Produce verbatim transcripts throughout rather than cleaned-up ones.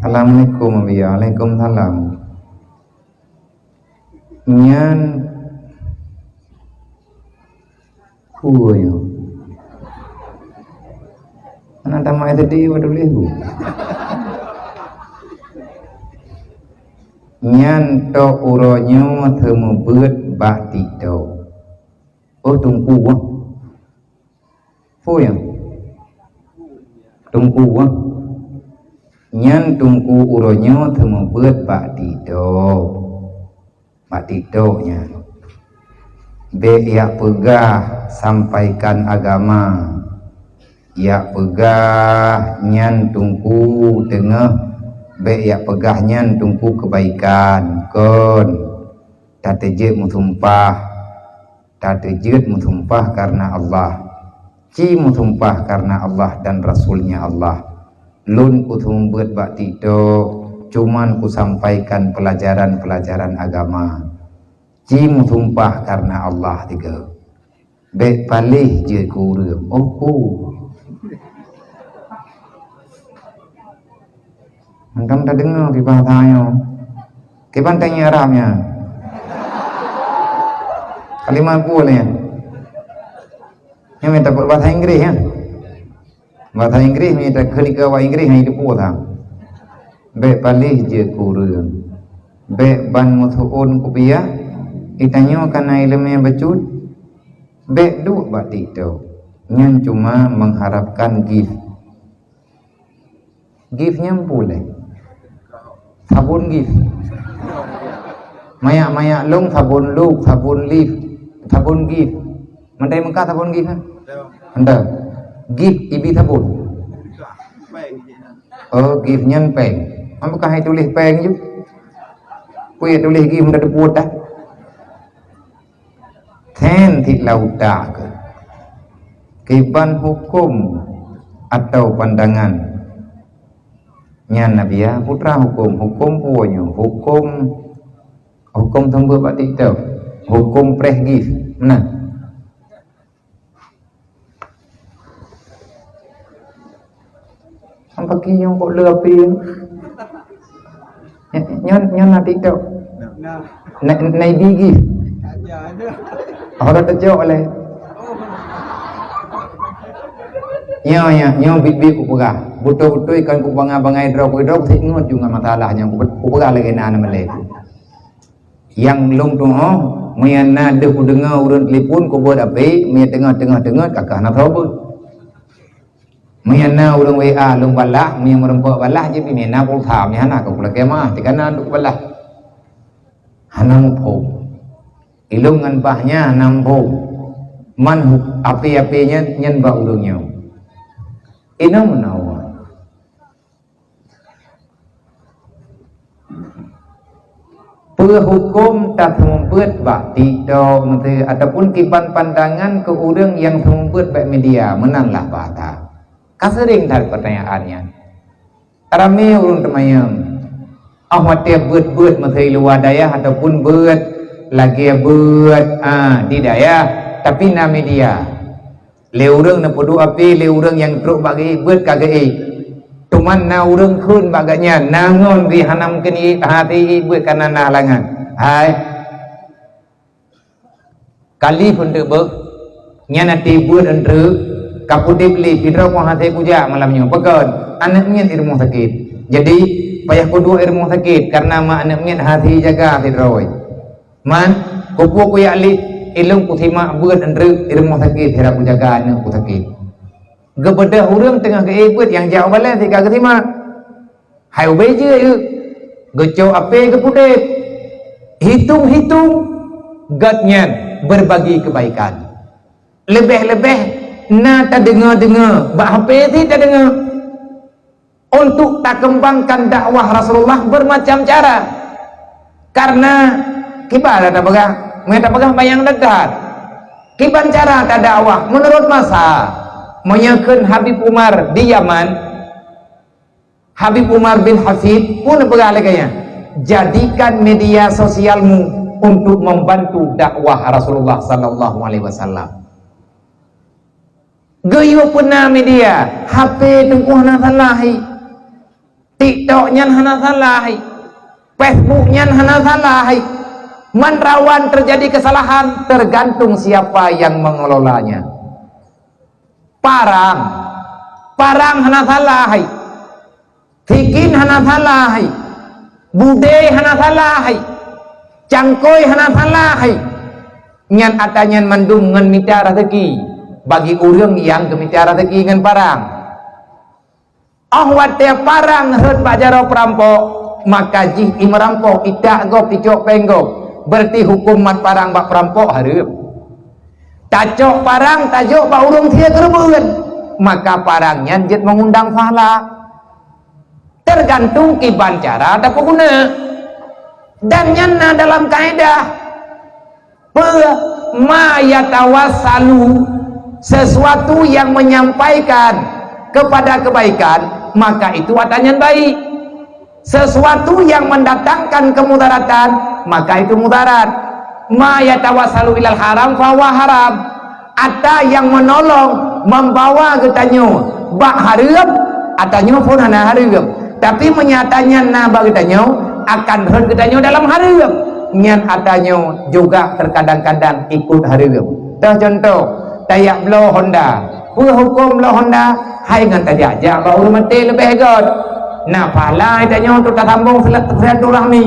Assalamualaikum, Abi. Waalaikumsalam. Nyan, peue nyoe? Hana tamat S D, wah tuléh bu. Nyan tok uroe nyoe seumeubeuet bak TikTok. Oh, Teungku, ah. Peue nyan? Teungku, ah. Nyan Teungku uroe nyoe seumeubeuet bak TikTok. Bak TikTok nyan. Bék jak peugah sampaikan agama. Jak peugah nyan Teungku teungoh, bék jak peugah nyan Teungku keubaikan. Kon. Tateujeuet meusumpah. Tateujeuet meusumpah kareuna Allah. Ci meusumpah kareuna Allah dan Rasul-Nya Allah. Lôn kuseumeubeuet bak TikTok, cuman kusampaikan peulajaran-peulajaran agama. Ci meusumpah kareuna Allah tiga. Bék paléh jeuet keu ureuëng. Oh, ku. Mantong tadeungoe pih bahasa nyoe. Kiban tanyoe Arab nyan. Kalimah peue nyan? Nyan mita bahasa Inggréh, ya. Bahasa Inggréh mita keuneuk bahasa Inggréh hana jiteupeue that. Bék paléh jeuet keu ureuëng. Bék ban meusuon kupiah. Geutanyoe ka na iéleumé bacut. Bék duek bak TikTok. Nyan cuma mengharapkan gift. Gift nyan peue lé? Sabon gift. Mayak-mayak lông sabon lông, sabon lift, sabon gift. Mandai Mekah sabon gift kan? Anda. Gift ibi sabon. Oh, gift nyan péng. Apakah hai tuléh péng ju? Kui tuléh gift udah teupeue dah. Then cit lam utak keuh. Kiban huköm atawa pandangan. Nyan Nabiya putra huköm. Huköm peue nyoe? Huköm, huköm seumeubeuet bak TikTok. Huköm preh gift. Meunan. Sampai keu nyoe kok le api. Nyoe, nyoe na TikTok. Na, na ibi gift. Ada, ada. Oh, dah terjawab oleh. Nyoe, nyoe, nyoe bit-bit kupeugah. Beutôi-beutôi kan kubangai-bangai droe, droe sit ngon juga masalah nyang kupe-, kupeugah lagée na, na melek. Nyang lôn tuho, meunyo na deuh kudeungoe ureuëng telepon, kubeuet api, meunyo teungoh-teungoh teungeut, ka keuh na saboh. Meunyo na ureuëng W A lôn balah, meunyo meureumpok balah jih, pih meunyo na pulsa, meunyo hana ka pulsa keumah, tika na duek balah. Hana muphom. Ilôn ngon bah nyan hana muphom. Man hu-, api-api nyan, nyan bak ureuëng nyoe. Inong meunawa. Peue huköm taseumeubeuet bak TikTok, meuseue, ataupun kiban pandangan keu ureuëng nyang seumeubeuet bak media, meunan lah bahasa. Ka seuring that peutanyaan nyan. Ramé ureuëng teumanyong, óh watée beuet-beuet meuseue luwa dayah ataupun beuet lagée beuet, a, di dayah, tapi na media. Lé ureuëng neupeuduek api, lé ureuëng nyang trok bak geuék beuet ka geuék. Teuma na ureuëng kheun bak gobnyan, na ngon pih hana mungken ék, hase ék beuet kareuna na halangan. Hai, ka lift eunteuk beuh, nyan até beuet eunteuk, ka peudeb lift, sidroe kon hase kujak malam nyoe. Pakon? Aneuëk miet di rumoh sakét. Jadi, payah kuduek di rumoh sakét, kareuna mak aneuëk miet hase jaga sidroe. Man, keupeue kujak lift, ilôn kusimak beuet eunteuk di rumoh sakét, sira kujaga aneuëk ku sakét. Geubeudôh ureuëng teungoh geuék beuet nyang jak u balée sit ka geusimak. Hai ubé jeuet, geucok api geupeudeb. Hitong-hitong, gobnyan beubagi keubaikan. Leubeh-leubeh na tadeungoe-deungoe, bak H P sit tadeungoe. Untuk takeumbangkan dakwah Rasulullah bermacam cara. Karena kiban tapeugah, meunyo tapeugah bayang that-that. Kiban cara tadakwah meunurot masa. Meunyo kheun Habib Umar di Yaman, Habib Umar bin Hasid pun peugah lagée nyan, "Jadikan media sosialmu untuk membantu dakwah Rasulullah sallallahu alaihi wasallam." Geuyue peuna media, H P teungku hana salah, hi. TikTok nyan hana salah hai. Facebook nyan hana salah hai. Man rawan terjadi kesalahan, tergantung siapa yang mengelolanya. Parang, parang hana salah hai. Sikin hana salah hai. Budé hana salah hai. Cangkôi hana salah hai. Nyan ata nyan mandum ngon mita raseuki bagi ureuëng nyang geumita raseuki ngon parang. Óh watée parang rhot bak jaroe peurampok, maka jih i meurampok itak gob icok péng gob, berarti huköm mat parang bak peurampok hareuem. Tacok parang tajok bak ureuëng sie keureubeuen, maka parang nyan jeuet meungundang pahala. Tergantung kiban cara tapeuguna. Dan nyan na dalam kaedah. Peue ma yatawassalu, sesuatu yang menyampaikan kepada kebaikan, maka itu ata nyan baik. Sesuatu yang mendatangkan kemudaratan, maka itu mudarat. Ma yatawassalu ilal haram fahuwa haram. Ata nyang meunolong membawa geutanyoe bak hareuem, ata nyoe phon hana hareuem. Tapi meunyo ata nyan na bak geutanyoe, akan rhot geutanyoe dalam hareuem. Nyan ata nyoe juga terkadang-kadang ikut hareuem. Toh contoh, tajak bloe honda. Peue huköm bloe honda? Hai ngon tajak-jak bak ureuëng maté leubeh göt. Na pahala ata nyoe untuk tasambong silat-, silaturahmi.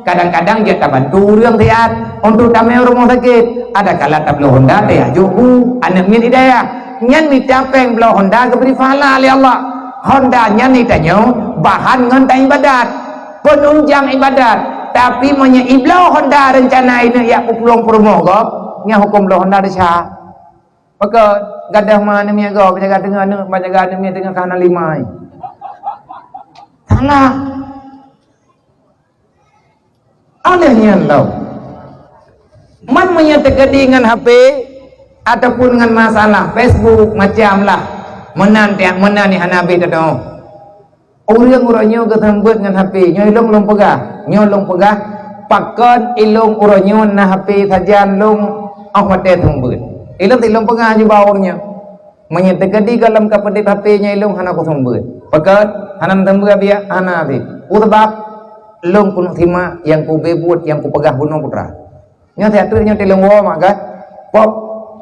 Kadang-kadang jeuet tabantu ureuëng siat untuk tamé u rumoh sakét. Adakala tabloe honda tajak jok bu aneuëk miet hidayah. Nyan mita péng bloe honda geubri pahala lé Allah. Honda nyan itanyoe bahan ngon taibadat, peununjang ibadat. Tapi meunyoe ibloe honda reuncana ineuëk yak peupulông peurumoh gob, nyan huköm bloe honda desya. Maka gadoh ma aneuëk miet gob, jaga teungoh aneuëk, jaga aneuëk miet teungoh ka hana lima. Salah. Óh lheueh nyan lom, man meunyoe teukeudi ngon H P ataupun ngon masalah Facebook macam lah, meunan tiang meunan nyang hana habéh teudoh. Ureuëng uroe nyoe geuseumeubeuet ngon H P, nyoe ilong lôn peugah, nyoe lôn peugah, pakon ilong uroe nyoe na H P sajan lôn óh watée seumeubeuet. Ilong ti lôn peugah jubah ureuëng nyoe. Meunyoe teukeudi gohlom ka peudeuh H P nyoe ilong hana kuseumeubeuet. Pakon? Hana seumeubeuet biak? Hana habéh. Peue sabab? Lôn keuneuk simak nyang kubé buet nyang kupeugah bunoe putra. Nyoe siat treuk nyoe tilông woe mak gét. Pop,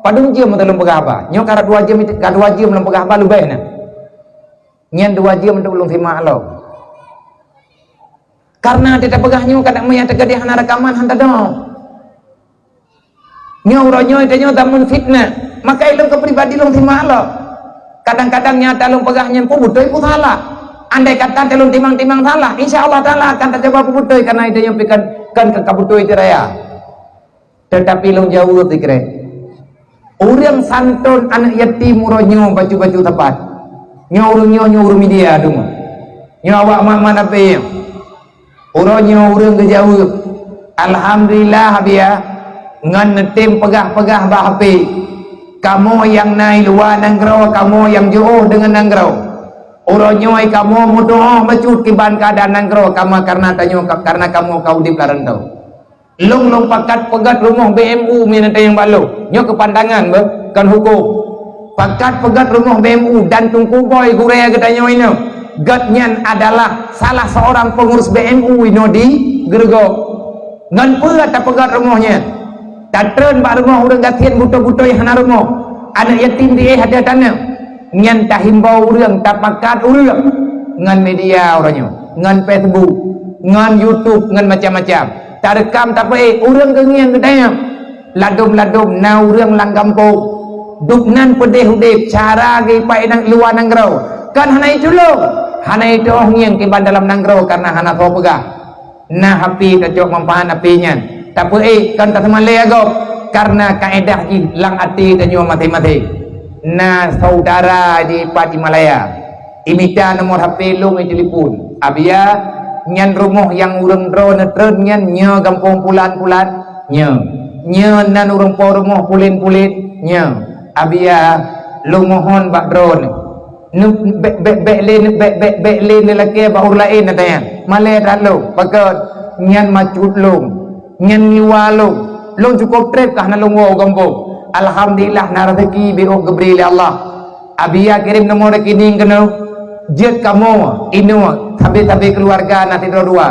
padum jeuem meuteulông peugah haba. Nyoe karab dua jeuem, ka dua jeuem lông peugah haba leubeh na. Nyan dua jeuem untuk lông simak lom. Karena teupeugah nyoe kadang meunyoe teukeudi hana rekaman hana teudoe. Nyoe uroe nyoe tanyoe zaman fitnah, maka ilông keu pribadi lông simak lom. Kadang-kadang nyata lông peugah nyan pun beutôi pun salah. Andai kata talông timang-timang salah, insya Allah Taala akan tacuba peubeutôi karena itu nyoe pikan kan ka beutôi itu raya. Tetapi lông jaweueb sikrek. Ureuëng santon aneuëk yatim uroe nyoe bacut-bacut sapat. Nyoe ureuëng nyoe, nyoe ureuëng media deungoe. Nyoe awak mak-mak nape nyoe. Uroe nyoe ureuëng geujaweueb, "Alhamdulillah, Abiya, ngon neutem peugah-peugah bak H P. Kamoe nyang na i luwa nanggroe, kamoe nyang jiôh deungon nanggroe. Uroe nyoe kamoe meutu'oh bacut kiban keuadaan nanggroe kamoe kareuna tanyoe, kareuna kamoe ka udeb lam rantau." Lông, lông pakat peugét rumoh B M U minan tayang bak lông. Nyoe keupandangan beh, kon huköm. Pakat peugét rumoh B M U dan Teungku Boy gurée geutanyoe inoe. Gét nyan adalah salah seorang pengurus B M U inoe di Geureugoe. Ngon peue tapeugét rumoh nyan? Tatreun bak rumoh ureuëng gasien butôi-butôi hana rumoh. Aneuëk yatim diéh até taneuk. Nyan tahimbau ureuëng, tapakat ureuëng ngon media uroe nyoe, ngon Facebook, ngon YouTube, ngon macam-macam. Tareukam tapeuék ureuëng geungieng geutanyoe. Ladôm-ladôm na ureuëng lam gampông, dubnan peudeh udeb, cara geuipat i luwa nanggroe. Kan hana itulông, hana iteuôh ngieng kiban dalam nanggroe kareuna hana soe peugah. Na H P tacok manfaat H P nyan. Tapeuék kon taseumalée gob, kareuna kaedah jih lam até tanyoe maséng-maséng. Na saudara di Pati Malaya, imita nomor H P lông itelepon. "Abiya, nyan rumoh nyang ureuëng droeneuh treun nyan nyoe gampông pulan-pulan?" "Nyoe." "Nyoe nan ureuëng po rumoh pulen-pulen?" "Nyoe." "Abiya, lông mohon bak droeneuh." Nu-, bék, bék, bék lé, bék, bék, bék lé neulakée bak ureuëng laén na tanyang. Malée that lông, pakon nyan macut lông, nyan ngiwa lông. Lông cukôp treb ka hana lông woe u gampông. Alhamdulillah na raseuki bék geubri lé Allah. Abiya kirém nomor rekening keunoe. Jeuet kamoe inoe Sabe-sabe keuluwarga na sidroe dua.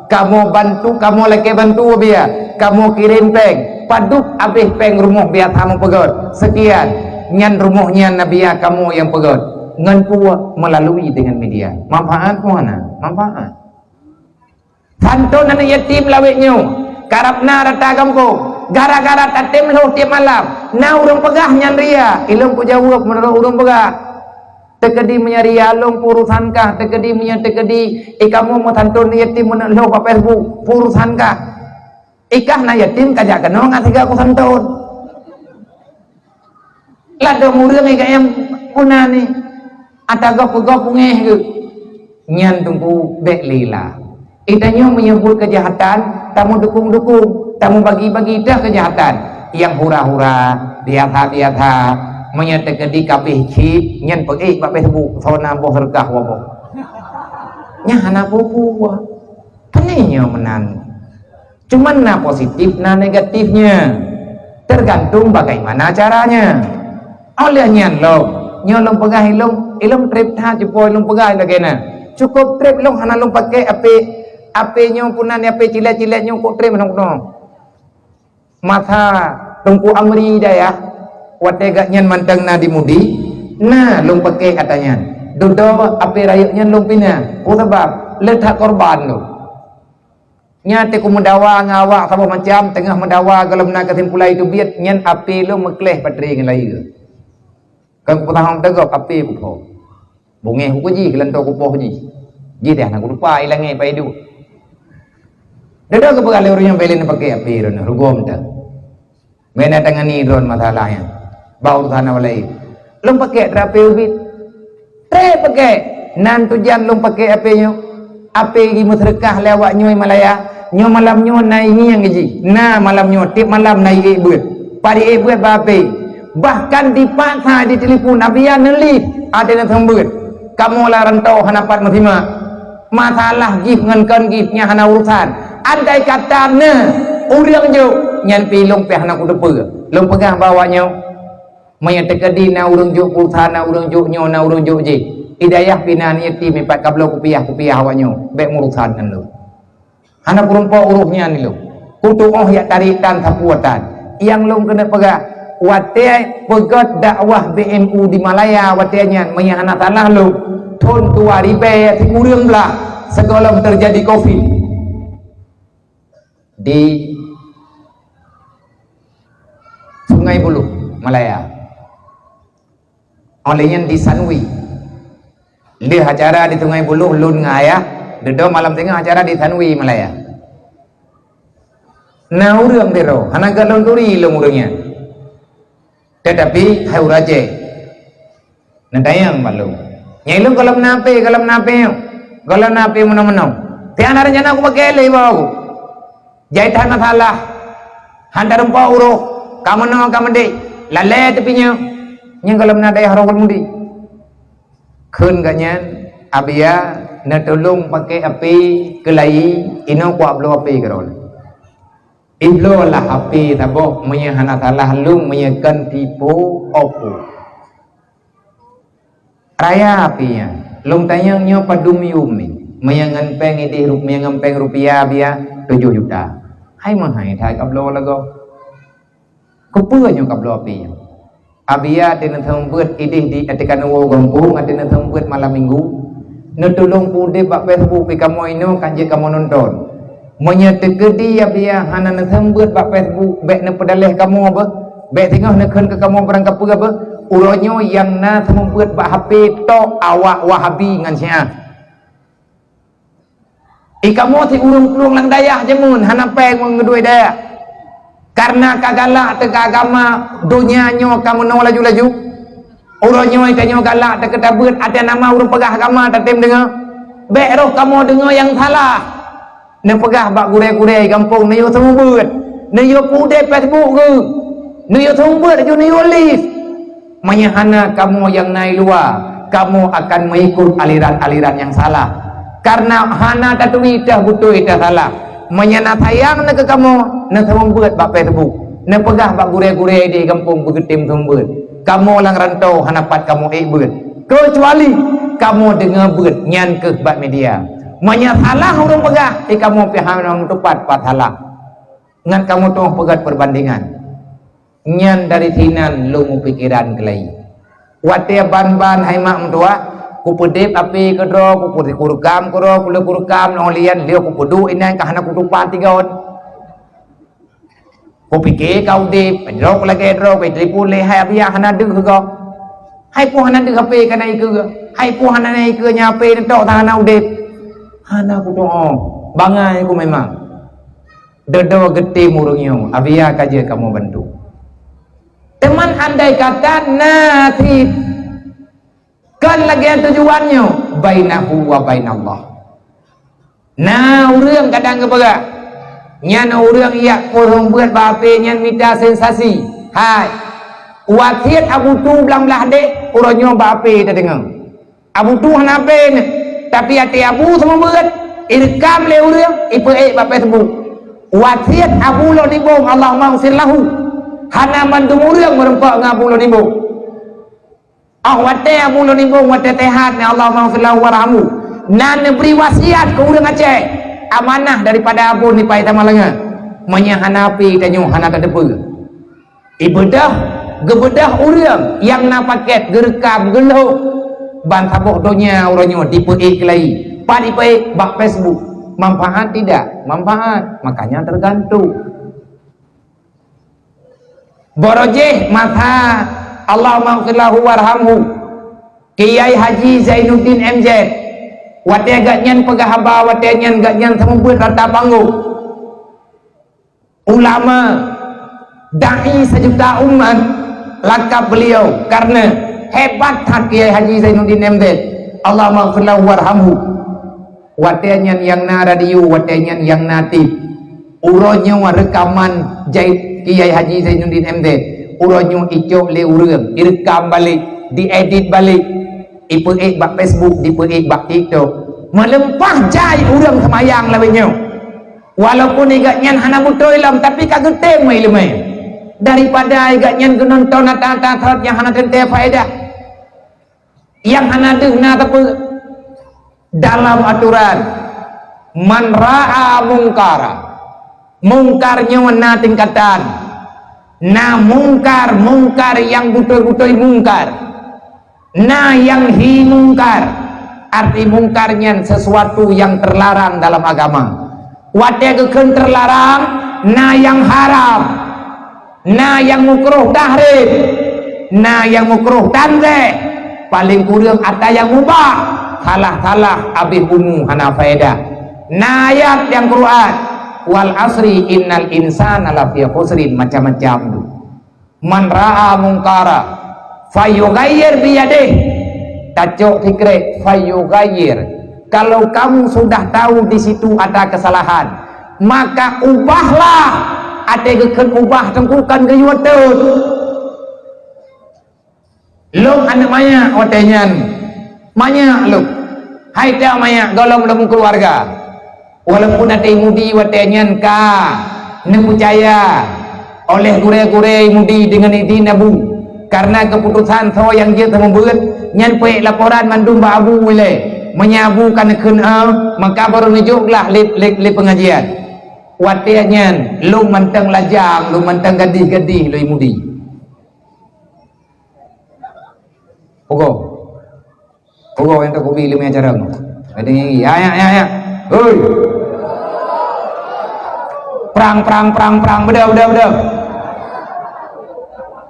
Kamoe bantu, kamoe lakée bantu, Abiya. Kamoe kirém péng. Padub abéh péng rumoh biasa meupeugét. Sekian. Nyan rumoh nyan, Abiya, kamoe nyang peugét. Ngon peue? Meulalu deungon media. Manfaat peue hana? Manfaat. Santon aneuk yatim lawét nyoe. Karab na rata gampông. Gara-gara tatem lhôh tieb malam. Na ureuëng peugah nyan ria. Ilôn kujaweueb meunurot ureuëng peugah. Teukeudi meunyoe ria lôn, peurusan kah. Teukeudi meunyoe teukeudi, eh, kamoe meusanton yatim meuneuk lhôh bak Facebook, peurusan kah. Eh, kah na yatim kajak keunoe ngat siga kusanton. Ladôm ureuëng nyang geuh puna ni, ata goh peugah pungéh geuh. Nyan teungku bék lila. Ita nyoe meunyoe buet keujahatan, tamudukung-dukung, tamubagi-bagi teuh keujahatan. Nyang hura-hura, biasa-biasa, meunyoe teukeudi kabéh cit, nyan peuék bak Facebook, soe na boh seureukah waboh. Nyan hana peue-peue. Pane nyoe meunan. Cuman na positif, na negatifnya. Tergantung bagaimana caranya. Oleh nyan lom, nyoe lôn peugah ilôn, ilôn treb that cupo ilôn peugah lagée na. Cukup treb lôn hana lôn pakai ape, ape nyoe puna ni ape cilet-cilet nyoe kok treb hana kuno. Masa Teungku Amri dayah, watée gak nyan mantong na di Mudi, na lôn pakai ata nyan. Dudoe ape rayeuk nyan lôn pina. Peue sabab? Le that korban lôn. Nyan teuk meudawa ngon awak saboh macam, teungoh meudawa gohlom na keusimpulan teubiet, nyan ape lôn meukleh baterai ngon layeue. Kon kupeutahong teugok ape kupoh. Bungéh kuku jih, keulantoe kupoh jih. Jih dah na kulupa i langét pai duek. Dada keupeugah lé ureuëng nyang belen pakai ape droeneuh, rugom teuh. Meunan tangani droen masalah nyan. Bak urusan awak laén. Lôn pakai terapi ubit. Treb pakai. Nan tujuan lôn pakai ape nyoe? Ape jimeuseudeukah lé awak nyoe Malaya? Nyoe malam nyoe na ingieng jih. Na malam nyoe, tieb malam na iék beuet. Pat iék beuet bak ape? Bahkan dipaksa ditelepon, Abiya neuliet, até neuseumeubeuet. Kamoe lam rantau hana pat meusimak. Masalah jih ngon kon jih nyan hana urusan. Andai kata na ureuëng jok, nyan pi lôn pih hana kuteupeue. Lôn peugah bak awak nyoe, meunyoe teukeudi na ureuëng jok pulsa, na ureuëng jok nyoe, na ureuëng jok jih. Di dayah pih na aneuk yatim, ipat kabloe kupiah-kupiah awak nyoe. Bék meurusan ngon lôn. Hana peurumpok uroe nyan ilôn. Kutuoh jak tarék tan sapeue tan. Nyang lôn keuneuk peugah, watée peugét dakwah B M U di Malaya watée nyan, meunyoe hana salah lôn, thon dua ribée sikureueng blaih sigohlom teujadi covid di Sungai Buloh, Malaya. Óh lheueh nyan di Sanwi. Lheueh acara di Sungai Buloh, lôn ngon ayah, dudoe malam singoh acara di Sanwi, Malaya. Na ureuëng sidroe, hana geuh lôn turi lôn ureuëng nyan. Teutapi hai ureuëng Aceh. Neutanyong bak lôn. Nyan lôn gohlom na ape, gohlom na ape nyoe. Gohlom na ape meunoe-meunoe. Tiang na rencana kupakai lé ibawa ku. Jai that masalah. Han tarumpok uroe, ka meunoe ka meudéh, lalée teupinyoe, nyang gohlom na dayah roh mudi. Kheun gobnyan, Abiya neutulông pakai api keulayi, inoe kuat bloe api keudroe. Ibloe lah api saboh, meunyoe hana salah lôn, meunyoe kon Vivo, Oppo. Raya api nyan, lôn tanyong nyoe padum yum ni. Meunyoe ngon péng idéh rup-, meunyoe ngon péng rupiah Abiya tujoh juta. Hai meuhai that kabloe lagoe. Keupeue nyoe kabloe api nyoe? Abiya até neuseumeubeuet idéh di ateueh kanoe gampông, até neuseumeubeuet malam minggu. Neutulông peudeb bak Facebook pi kamoe inoe ka jeuet kamoe nonton. Meunyoe teukeudi Abiya hana neuseumeubeuet bak Facebook, bék neupeudaleh kamoe beuh. Bék singoh neukheun keu kamoe barang kapeue beuh. Uroe nyoe nyang na seumeubeuet bak H P tok awak Wahabi ngon Syiah. I kamoe si ureuëng plueng lam dayah jameun hana péng meungeudui dayah. Kareuna ka galak teuka agama donya nyoe ka meunoe laju-laju. Uroe nyoe tanyoe galak teuka tabeuet até nama ureuëng peugah agama tatem deungoe. Bék roh kamoe deungoe nyang salah. Neupeugah bak gurée-gurée gampông neuyue seumeubeuet, neuyue pudeb Facebook geuh, neuyue seumeubeuet laju neuyue live. Meunyoe hana kamoe nyang na i luwa, kamoe akan meuikot aliran-aliran nyang salah. Kareuna hana taturi teuh beutôi teuh salah. Meunyoe na sayang na keu kamoe, neuseumeubeuet bak Facebook, neupeugah bak gurée-gurée di gampông beugeutem seumeubeuet. Kamoe lam rantau hana pat kamoe ék beuet, keucuali kamoe deungoe beuet nyan keuh bak media. Meunyoe salah ureuëng peugah, eh, kamoe pih hana meutupat pat salah. Ngat kamoe tueng peugét perbandingan. Nyan dari sinan lôn meupikeran keulai. Watée ban-ban hai mak meutuah, kupeudeb api keudroe, kuku-, kurekam keudroe, kulé kurekam lôn lian, lheueh kupeuduek inan ka hana kutupat tigon. Kupike ka udeb, droe kulagée droe, kutelepon lé hai Abiya hana deuh gob. Hai peue hana deuh api ka na ikeue, hai peue hana na ikeue nyan api neutok tan hana udeb. Hana kutuoh, bangai ku memang. Dodo geutem ureuëng nyoe, Abiya ka jeuet kamoe bantu. Teuma andai kata na cit kon lagée tujuan nyoe, bainahu wa bainallah. Na ureuëng kadang geupeugah, nyan ureuëng yak peurueng buet bak api nyan mita sensasi. Hai, wasiet Abu Tu blang blah deh, uroe nyoe bak api tadeungoe. Abu Tu hana ape nyan, tapi até Abu seumeubeuet, ireukam lé ureuëng, ipeuék bak Facebook. Wasiet Abu Lôn Nibong, Allahumma ghfir lahu. Hana mandum ureuëng meureumpok ngon Abu Lôn Nibong. Ah, watée Abu Lôn Nibong, watée teuhat nyan, Allahumma ghfir lahu warhamhu, na neubri wasiat keu ureuëng Aceh, amanah daripada Abu Nipai Tamalanga. Meunyoe hana api tanyoe hana tateupeue. Ibeudôh, geubeudoh ureuëng nyang na paket geureukam geulhok ban saboh donya uroe nyoe dipeuék keulai. Pat dipeuék? Bak Facebook. Manfaat tidak? Manfaat. Makanya tergantung. Barojéh masa Allahumma ghfir lahu warhamhu, Kiai Haji Zainuddin M Z, watée gobnyan peugah haba, watée nyan gobnyan seumeubeuet rata panggong. Ulama, dai sejuta umat, lakab beliau, karena hebat that Kiai Haji Zainuddin M Z. Allahumma ghfir lahu warhamhu. Watée nyan nyang na radio, watée nyan nyang na tip. Uroe nyoe reukaman jai-, Kiai Haji Zainuddin M Z. Uroe nyoe icok lé ureuëng, ireukam balek, diedit balek, ipeuék bak Facebook, dipeuék bak TikTok. Meuleumpah jai ureuëng seumayang lawét nyoe. Walaupun i gobnyan hana beutôi lom, tapi ka geutem iéleumé. Daripada i gobnyan geunonton ata-ata thot nyang hana teuntée faedah, nyang hana deuh na teupeu. Dalam aturan, man ra'a mungkara, mungkar nyoe na tingkatan. Na mungkar, mungkar nyang beutôi-beutôi mungkar. Na nyang hi mungkar, arti mungkar nyan sesuatu yang terlarang dalam agama. Watée geukheun terlarang, na nyang haram, na nyang mukruh tahrim, na nyang mukruh tanzih, paléng kureueng ata nyang mubah, salah-salah abéh umu hana faedah. Na ayat nyang Quran, "Wal asri innal insana lafi khusrin," macam-macam tu. Man ra'a mungkara fayughayyir biyadih. Tacok sikrek fayughayyir. Kalau kamu sudah tahu di situ ada kesalahan, maka ubahlah. Até geukheun ubah teungku kan geuyue teuh. Lôn aneuk manyak watée nyan. Manyak lôn. Hai ta manyak gohlom lom keuluwarga. Walaupun até Yahudi watée nyan ka neupeucaya oleh gurée-gurée Yahudi deungon idin Abu, karena keuputosan soe nyang jeuet seumeubeuet nyan peuék laporan mandum bak Abu ilée. Meunyoe Abu ka neukheun, eh, maka barô neujok glah lé, lé, lé peungajian. Watée nyan lôn mantong lajang, lôn mantong gadih-gadih lôn Yahudi. Pugoe. Pugoe nyang teukubi leumé acara nyoe. Ada nyanyi. Ya, ya, ya, ya. Hoi. Prang, prang, prang, prang. Beudôh, beudôh, beudôh.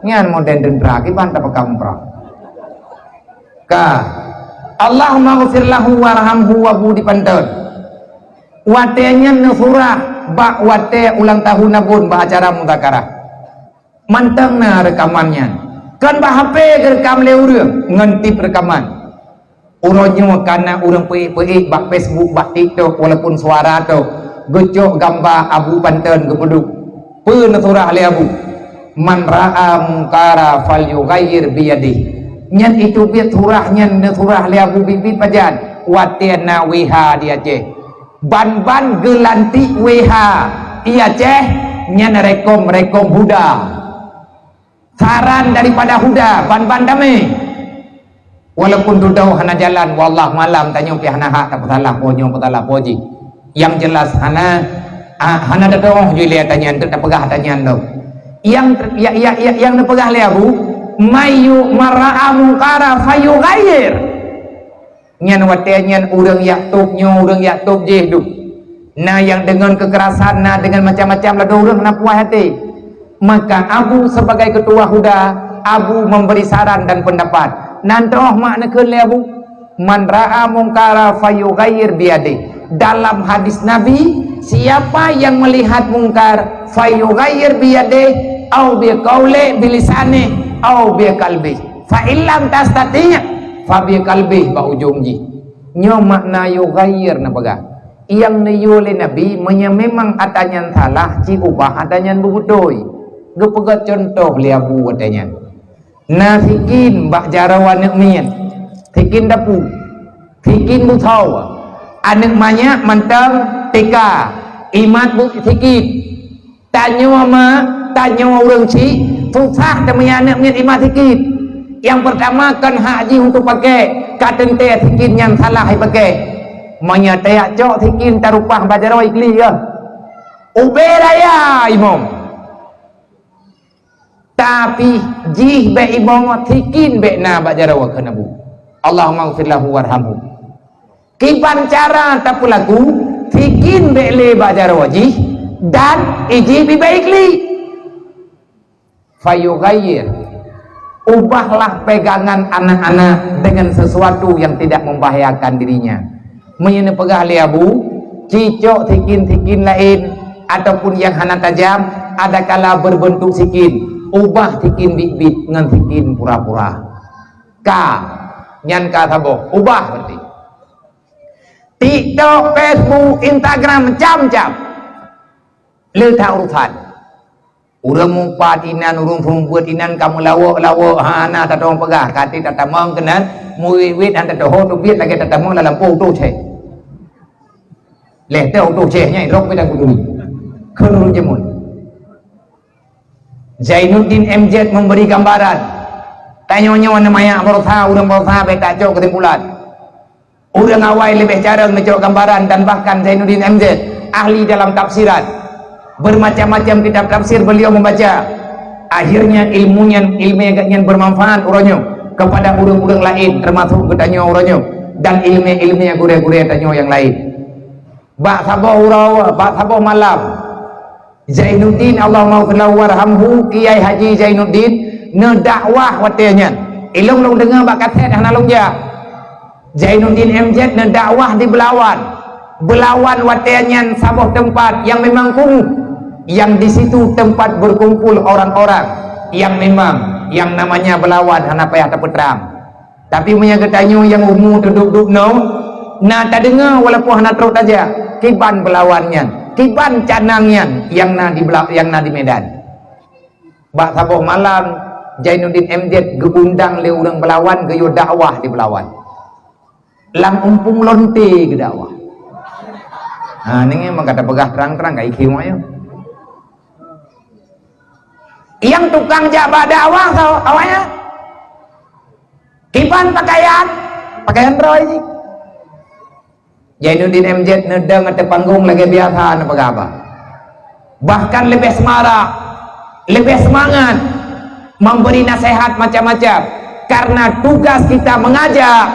Nyan modern teuntara, kiban tapeukam prang. Ka. Allahumma ghfir lahu warhamhu wa bu dipanton. Watée nyan neusurah bak watée ulang tahun Abon bak acara muzakarah. Mantong na reukaman nyan. Kon bak H P geureukam lé ureuëng ngon tip reukaman. Uroe nyoe ka na ureuëng peuék-peuék bak Facebook, bak TikTok, walaupun suara tok, geucok gamba Abu Panton geupeuduek. Peue neusurah lé Abu? "Man ra'a mungkara falyughayyir biyadih." Nyan itu biet surah nyan neusurah lé Abu biet-biet pajan watée na W H di Aceh. Ban-ban geulantik W H i Aceh nyan rekom-rekom Huda. Saran daripada Huda, ban-ban damé. Walaupun dudoe hana jalan, wallah malam tanyoe pih hana hak tapeusalah po nyoe peusalah po jih. Yang jelas hana, ah, hana tatuoh ju lé tanyan, teupeugah tanyan dong. Yang ter-, ya, ya, ya, yang neupeugah lé Abu, "Mayu mara'a mungkara fayughayyir." Nyan watée nyan ureuëng jak tôb nyoe, ureuëng jak tôb jih duek. Na nyang deungon keukerasan, na deungon macam-macam, ladôm ureuëng hana puas até. Maka Abu sebagai ketua huda, Abu memberi saran dan pendapat. Nan teuh mak neukheun lé Abu, "Man ra'a mungkara fayughayyir biyadih." Dalam hadis Nabi, siapa yang melihat mungkar, fayughayyir biyadih, au biqauli, bilisanih, au biqalbih. Fa illam tastati', fa biqalbih, bak ujong jih. Nyoe makna yughayyir neupeugah. Nyang neuyue lé Nabi, meunyoe memang atra nyan salah, ci ubah atra nyan beubeutôi. Geupeugah cuntoh lé Abu watée nyan. Na sikin bak jaroe aneuëk miet, sikin dapu, sikin beusawa, aneuëk manyak mantong teka, imat bu sikin. Tanyoe ma, tanyoe ureuëng chik, susah teumeuya aneuëk miet imat sikin. Nyang peurtama kon hak jih untuk pakai, ka teuntée sikin nyan salah ipakai. Meunyoe tajak cok sikin tarupah bak jaroe ikli ya. Ubé raya imong. Tapi jih bék imong sikin bék na bak jaroe keuneuk bu. Allahumma ghfir lahu warhamhu. Kiban cara tapeulaku, sikin bék lé bak jaroe jih dan ijih bibée ikli. Fayughayyir. Ubahlah pegangan anak-anak dengan sesuatu yang tidak membahayakan dirinya. Meunyoe neupeugah lé Abu, cicok sikin-sikin laén ataupun yang hana tajam, adakala berbentuk sikin, ubah sikin biet-biet ngon sikin pura-pura. Ka, nyan ka saboh, ubah berarti. TikTok, Facebook, Instagram, macam-macam. Le that urusan. Ureuëng mupat inan, ureuëng seumeubeuet inan ka meulawok-lawok, hana tatong peugah, ka ti tatamong keunan, muwit-wit han tatoho teubiet lagée tatamong lam lampôh utoh céh. Leh teuh utoh céh nyang idrop beda kuduri. Kheun ureuëng jameun. Zainuddin M Z memberi gambaran. Tanyoe nyoe na manyak baroesa, ureuëng baroesa bék tacok keusimpulan. Ureuëng awai leubeh carông neucok gambaran dan bahkan Zainuddin M Z, ahli dalam tafsiran. Bermacam-macam kitab tafsir beliau membaca. Akhirnya ilmu nyan, ilmu geuh nyan bermanfaat uroe nyoe kepada ureuëng-ureuëng laén, termasuk geutanyoe uroe nyoe dan ilmu-ilmu gurée-gurée tanyoe nyang laén. Bak saboh uroe, bak saboh malam, Zainuddin, Allahumma ghfir lahu warhamhu, Kiai Haji Zainuddin, neudakwah watée nyan. Ilong lôn deungoe bak kaset hana lôn jak. Zainuddin M Z neudakwah di Belawan. Belawan watée nyan saboh teumpat nyang memang kumuh, yang di situ tempat berkumpul orang-orang yang memang yang namanya Belawan hana payah tapeutrang. Tapi meunyoe geutanyoe nyang umu teuduek-duek nyoe, na tadeungoe walaupun hana trok tajak, kiban Belawan nyan, kiban canang nyan nyang na di Bela-, nyang na di Medan. Bak saboh malam, Zainuddin M Z geuundang lé ureuëng Belawan geuyue dakwah di Belawan. Lam umpung lonte geudakwah. Ha, nengé maka tapeugah terang-terang ka ikhé moyo. Nyang tukang jak bak dakwah soe awaknyan? Kiban pakaian, pakaian droe jih. Zainuddin M Z neudong ateueh panggong lagée biasa neupeugah haba. Bahkan leubeh seumarak, leubeh seumangat memberi nasihat macam-macam. Karena tugas kita mengajak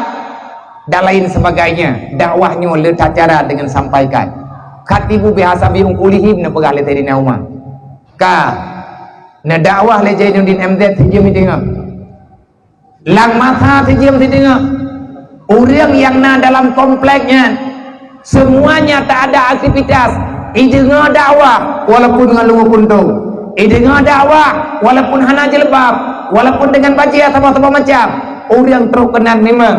dan lain sebagainya, dakwah nyoe le that cara dengan sampaikan. Khatibu bihasabi uqulihim neupeugah lé Saidina Umar. Ka neudakwah lé Zainuddin M Z sijeuem deungoe. Lam masa sijeuem sideungoe, ureuëng nyang na dalam komplek nyan, semuanya tak ada aktivitas. Ideungoe dakwah walaupun ngon luweue puntông. Ideungoe dakwah walaupun hana jilbab, walaupun dengan bajée saboh-saboh macam. Ureuëng trok keunan memang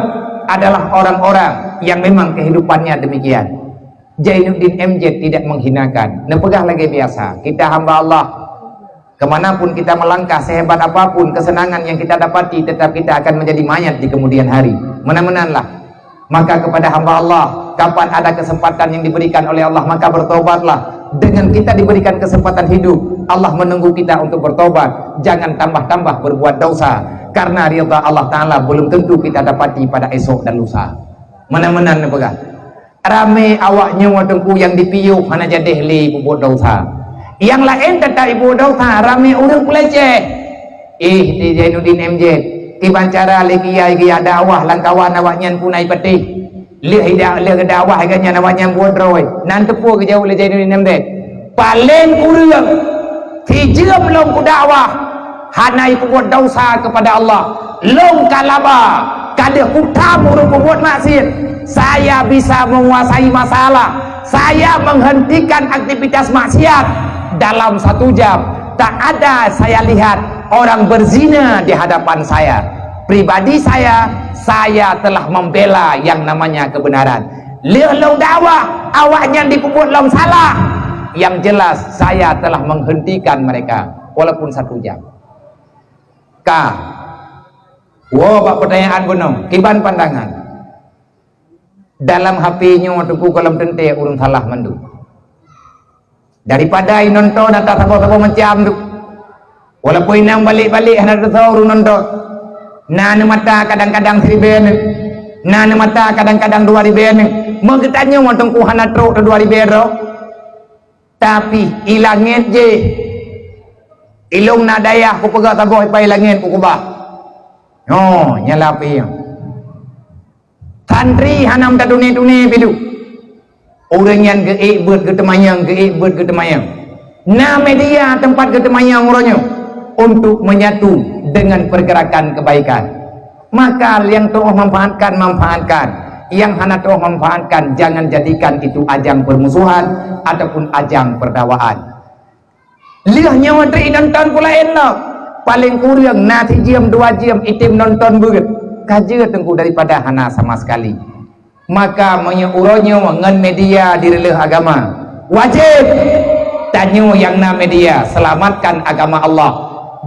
adalah orang-orang yang memang kehidupannya demikian. Zainuddin M Z tidak menghinakan. Neupeugah lagée biasa, kita hamba Allah. Kemanapun kita melangkah, sehebat apapun kesenangan yang kita dapati, tetap kita akan menjadi mayat di kemudian hari. Meunan-meunanlah. Maka kepada hamba Allah, kapan ada kesempatan yang diberikan oleh Allah, maka bertobatlah. Dengan kita diberikan kesempatan hidup, Allah menunggu kita untuk bertobat. Jangan tambah-tambah berbuat dosa. Karena ridha Allah Ta'ala belum tentu kita dapati pada esok dan lusa. Meunan-meunan neupeugah. Ramé awak nyoe teungku nyang dipiôh hana jadéh lé peubuet desya. Nyang laén teutap peubuet desya, ramé ureuëng peuleceh. Ih, di Zainuddin M Z, kiban cara lé kiai geujak dakwah lam kawan awak nyan punai patéh. Lheueh ida-, lheueh geudakwah geuh nyan awak nyan buet droe. Nan teupeue geujaweueb lé Zainuddin M Z. Paleng kureueng, sijeuem lôn kudakwah, hana peubuet desya keupada Allah. Lôn ka laba, ka deuh kutam ureuëng peubuet maksiat. Saya bisa menguasai masalah. Saya menghentikan aktivitas maksiat dalam satu jam. Tak ada saya lihat orang berzina di hadapan saya. Pribadi saya, saya telah membela yang namanya kebenaran. Lheueh lôn dakwah, awak nyan jipeubuet lom salah. Yang jelas, saya telah menghentikan mereka walaupun satu jam. Ka. Woe bak peutanyaan bunoe, kiban pandangan. Dalam H P nyoe teungku gohlom teuntée ureuëng salah mandum. Daripada inonton ata saboh-saboh macam tu. Walaupun inong balek-balek hana teusoe ureuëng nonton. Na neumata kadang-kadang siribée neuh. Na neumata kadang-kadang dua ribée neuh. Meugeutanyoe teungku hana trok dua ribée droe. Tapi i langét jih. Ilong na dayah kupeugah saboh ipai langét kukubah. Oh, nyala api. Santri hana meutatuné-tuné pidu. Ureuëng nyan geuék beuet geuteumanyong, geuék beuet geuteumanyong. Na media teumpat geuteumanyong uroe nyoe untuk menyatu dengan pergerakan kebaikan. Maka nyang tuoh manfaatkan, manfaatkan. Nyang hana tuoh manfaatkan, jangan jadikan itu ajang permusuhan ataupun ajang perdawaan. Lheueh nyoe treuk inonton pula elok. Paleng kureueng na sijeuem dua jeuem item nonton beuet. Ka jeuet teungku daripada hana sama sekali. Maka meunyoe uroe nyoe ngon media direuleueh agama, wajéb tanyoe nyang na media selamatkan agama Allah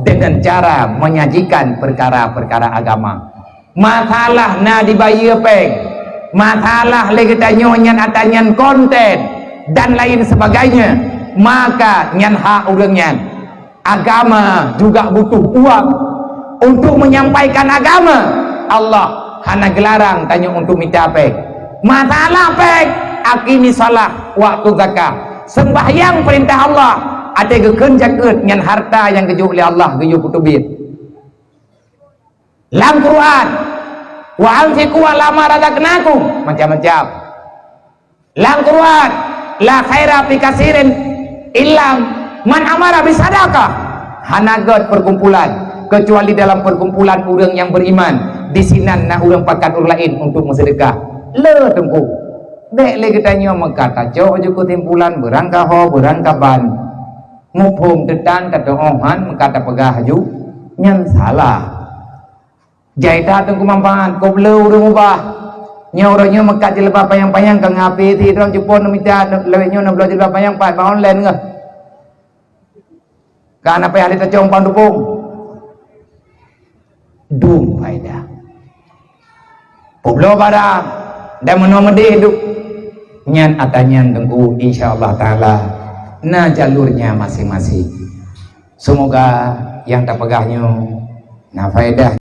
dengan cara menyajikan perkara-perkara agama. Masalah na dibayeue péng, masalah lé geutanyoe nyan ata nyan konten dan lain sebagainya, maka nyan hak ureuëng nyan. Agama juga butuh uang untuk menyampaikan agama. Allah hana geularang tanyoe untuk mita péng. Masalah péng, aqimis shalah, waktu zakah. Sembahyang perintah Allah, até geukheun jakeuet nyan harta nyang geujok lé Allah geuyue peuteubiet. Lam Quran, "Wa anfiqu ala ma razaqnakum," macam-macam. Lam Quran, "La khaira fi kasirin illa man amara bisadaqah." Hana gét perkumpulan kecuali dalam perkumpulan ureuëng nyang beriman. Di sinan na ureuëng pakat ureuëng laén untuk meuseudekah. Le teungku. Bék lé geutanyoe meukat tacok ju keusimpulan beurangkaho beurangkaban. Muphom teutan tatuoh han meukat tapeugah ju nyan salah. Jai that teungku manfaat, kop le ureuëng ubah. Nyoe uroe nyoe meukat jilbab panyang-panyang ka ngapi ti droe jipon mita lewat nyoe neubloe jilbab panyang pat ba online ngeh. Ka na payah ditacong pang dupong. Dum faedah. Pobloe barang dan meunoe meudeh duek. Nyan ata nyan teungku insya Allah taala na jalurnya masing-masing. Semoga yang tapeugah nyoe na faedah.